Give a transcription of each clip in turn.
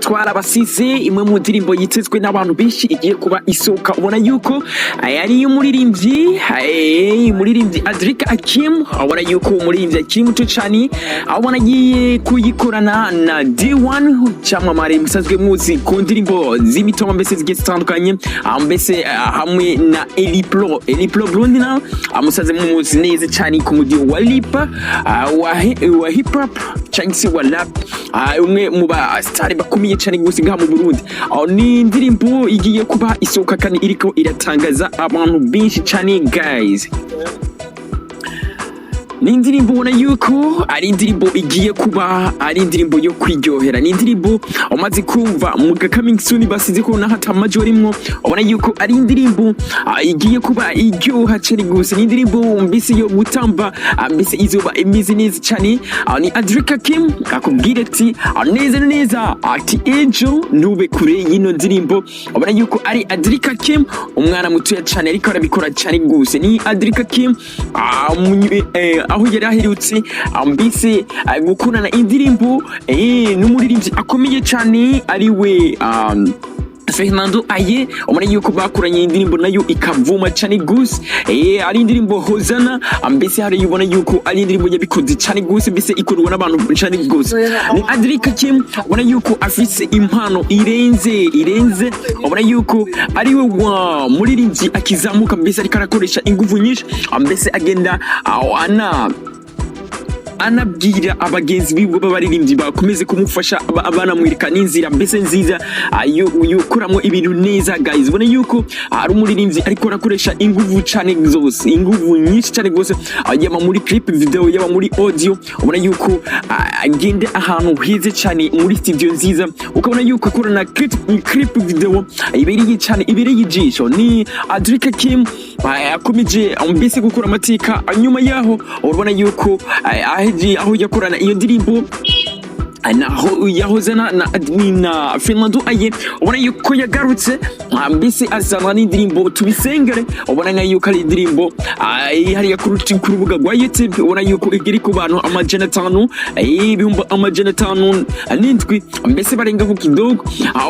Twarabasize, imwe mu ndirimbo yitezwe n'abantu benshi igiye kuba isohoka. Ubona yuko ari umuririmbyi, umuririmbyi Adric Akim. Ubona yuko umuririmbyi akiri muto cyane, ubona agiye kuyikorana na D1, cyamamare musanzwe muzi ku ndirimbo z'imitoma mbese zigiye zitandukanye, mbese hamwe na Elipro, Elipro Burundi nawe musanzwe muzi neza cyane ku mujyi wa Lipa, wa hip hop cyangwa se wa rap, umwe mu ba star bakomeye cyane gose ngaha mu Burundi. Ni indirimbo igiye kuba isohoka kandi iriko iratangaza abantu benshi cyane, guys. Ni indirimbo ubona yuko ari indirimbo igiye kuba ari indirimbo yo kwiryohera. Ni indirimbo umaze kumva mu ga coming soon basize ko naho atamaji arimwo. Ubona yuko ari indirimbo igiye kuba iryoha cyane gose. Ni indirimbo mbese yo gutamba, mbese izoba imeze neza cyane. Ni Adric Kim akubwira ati neza neza, ati ejo ntube kure y'ino ndirimbo. Ubona yuko ari Adric Kim, umwana mutoya cyane ariko arabikora cyane gose. Ni Adric Kim, aho yari aherutse mbese gukorana indirimbo n'umuririmbyi akomeye cyane ariwe Fernando Aye. Ubona yuko bakoranye indirimbo nayo ikavuma cyane gose, ari indirimbo Hosana. Mbese hari ubona yuko ari indirimbo yabikoze cyane gose, mbese ikorwa n'abantu cyane gose. Ni Adric Kim, ubona yuko afise impano irenze irenze. Ubona yuko ari we wa muririmbyi akizamuka, mbese ariko arakoresha ingufu nyinshi, mbese agenda ana anabwira abagenzi biwe b'abaririmbyi bakomeze kumufasha, banamwereka n'inzira mbese nziza yokoramo ibintu neza, guys. Ubona yuko ari umuririmbyi ariko arakoresha inguvu cane zose, inguvu nyinshi cane gose, yaba muri clip video, yaba muri audio. Ubona yuko agenda ahantu heza cane muri studio nziza, ukabona yuko akorana clip video ibereye cane, ibereye ijisho. Ni Adric Kim, akomeje mbese gukora amateka. Nyuma yaho urabona yuko aheje aho yakorana iyo ndirimbo naho yahoze na Fernando Aye, ubona yuko yagarutse, mbese azana n'indirimbo Tubisengere. Ubona na yuko ari indirimbo iri hariya ku rubuga rwa YouTube. Ubona yuko igiri ku bantu 500, 507,000, mbese barenga ku kidogo.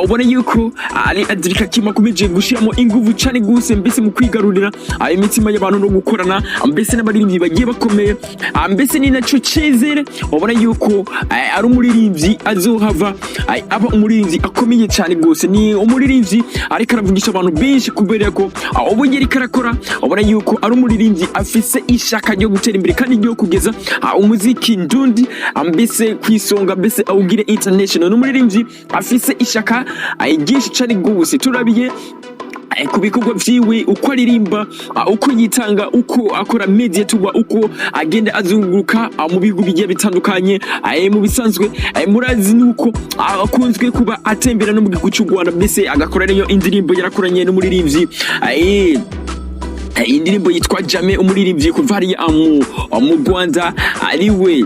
Ubona yuko ari Adric Kim akomeje gushiramo inguvu cane gose, mbese mu kwigarurira imitima y'abantu no gukorana mbese n'abaririmbyi bagiye bakomeye. Mbese ni naco cizere. Ubona yuko ari umuririmbyi azohava aba umuririmbyi akomeye cyane gose. Ni umuririmbyi ariko aravugisha abantu benshi kubera ko ubu ariko arakora. Ubona yuko ari umuririmbyi afise ishaka ryo gutera imbere kandi ryo kugeza umuziki ndundi mbese kwisonga, mbese awugire international. Ni umuririmbyi afise ishaka ryinshi cyane gose. Turabiye ku bikorwa vyiwe, uko aririmba, uko yitanga, uko akora media tour, uko agenda azunguruka mu bihugu bigiye bitandukanye. Mu bisanzwe murazi nuko akunzwe kuba atembera no mu gihugu cy'u Rwanda, mbese agakora niyo indirimbo yarakoranye n'umuririmbyi, indirimbo yitwa Jame, umuririmbyi kuva hariya mu Rwanda ariwe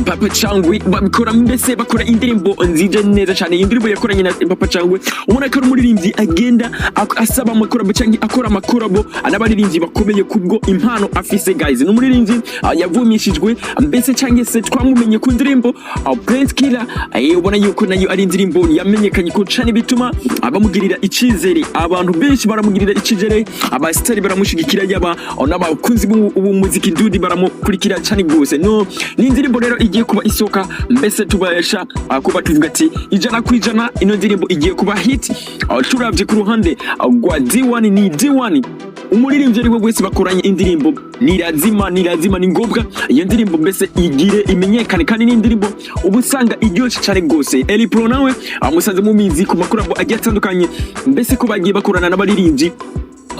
Papa Cyangwe. Babikora mbese bakora indirimbo nziza neza cyane. Iyi ndirimbo yakoranye na Papa Cyangwe, ubona ko ari umuririmbyi agenda asaba amakorabo cyangwa akora amakorabo n'abaririmbyi bakomeye kubwo impano afise, guys. Ni umuririmbyi yavumishijwe mbese cyangwa se twamumenye ku ndirimbo Prince Killer. Ubona yuko nayo ari indirimbo yamenyekanye ko cyane, bituma bamugirira icyizere. Abantu benshi baramugirira icyizere, abasitari baramushigikira, yaba n'abakunzi b'umuziki ndundi baramukurikira cyane gose. No ni indirimbo rero igiye kuba isoka, mbese tubasha kuba tuvuga ati 100% ino ndirimbo igiye kuba hit. Turavye ku ruhande rwa D1, ni D1, umuririmbyi ari we wese bakoranye indirimbo ni lazima, ni lazima, ni ngombwa iyo ndirimbo mbese igire imenyekane, kandi ni indirimbo uba usanga iryoshe cyane gose. Eli Pro nawe musanze mumizi ku makorabo agiye atandukanye, mbese ko bagiye bakorana n'abaririmbyi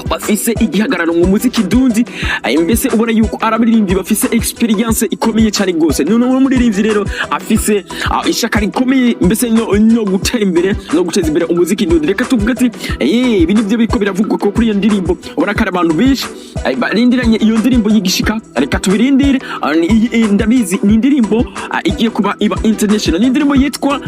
bafise igihagararo mu muziki dundi, mbese ubona yuko ari abaririmbyi bafise experience ikomeye cyane gose. None uwo muririmbyi rero afise ishaka rikomeye mbese no gutera imbere no guteza imbere umuziki ndundi. Reka tuvuge ati ibi nivyo biriko biravugwa ko kuri iyo ndirimbo. Ubona ko ari abantu benshi barindiranye iyo ndirimbo y'igishika. Reka tubirindire. Ndabizi ni indirimbo igiye kuba iba international. Ni indirimbo yitwa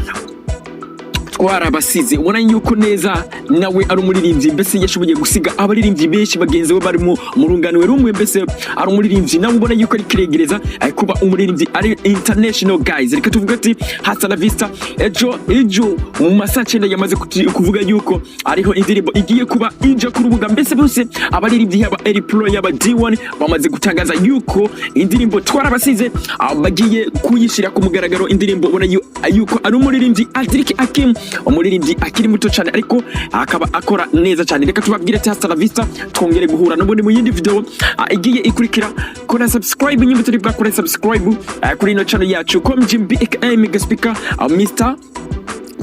Twarabasize. Ubona yuko neza nawe ari umuririmbyi, mbese yashoboye gusiga abaririmbyi benshi bagenzi be barimo mu rungano rumwe. Mbese ari umuririmbyi nawe ubona yuko ari kiregereza kuba umuririmbyi ari international. Guys, reka tuvuge ati hasta la vista. Ejo ejo mu masaha 9 yamaze kuvuga yuko ariho indirimbo igiye kuba ija ku rubuga. Mbese bose abaririmbyi, yaba Eri Pro, yaba D1, bamaze gutangaza yuko indirimbo Twarabasize bagiye kuyishyira ku mugaragaro. Indirimbo ubona yuko ari umuririmbyi Adric Akim, umuririmbyi akiri muto cyane ariko akaba akora neza cyane. Reka tubabwire ati hasta la vista, twongere guhura n'ubundi mu yindi video igiye ikurikira. Kora subscribe nyuma turi bwakore subscribe kuri ino channel yacu, Comgmb aka Mega Speaker, Mr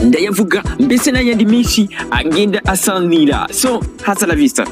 Ndayavuga, mbese n'ayandi menshi agenda asanira. So hasta la vista.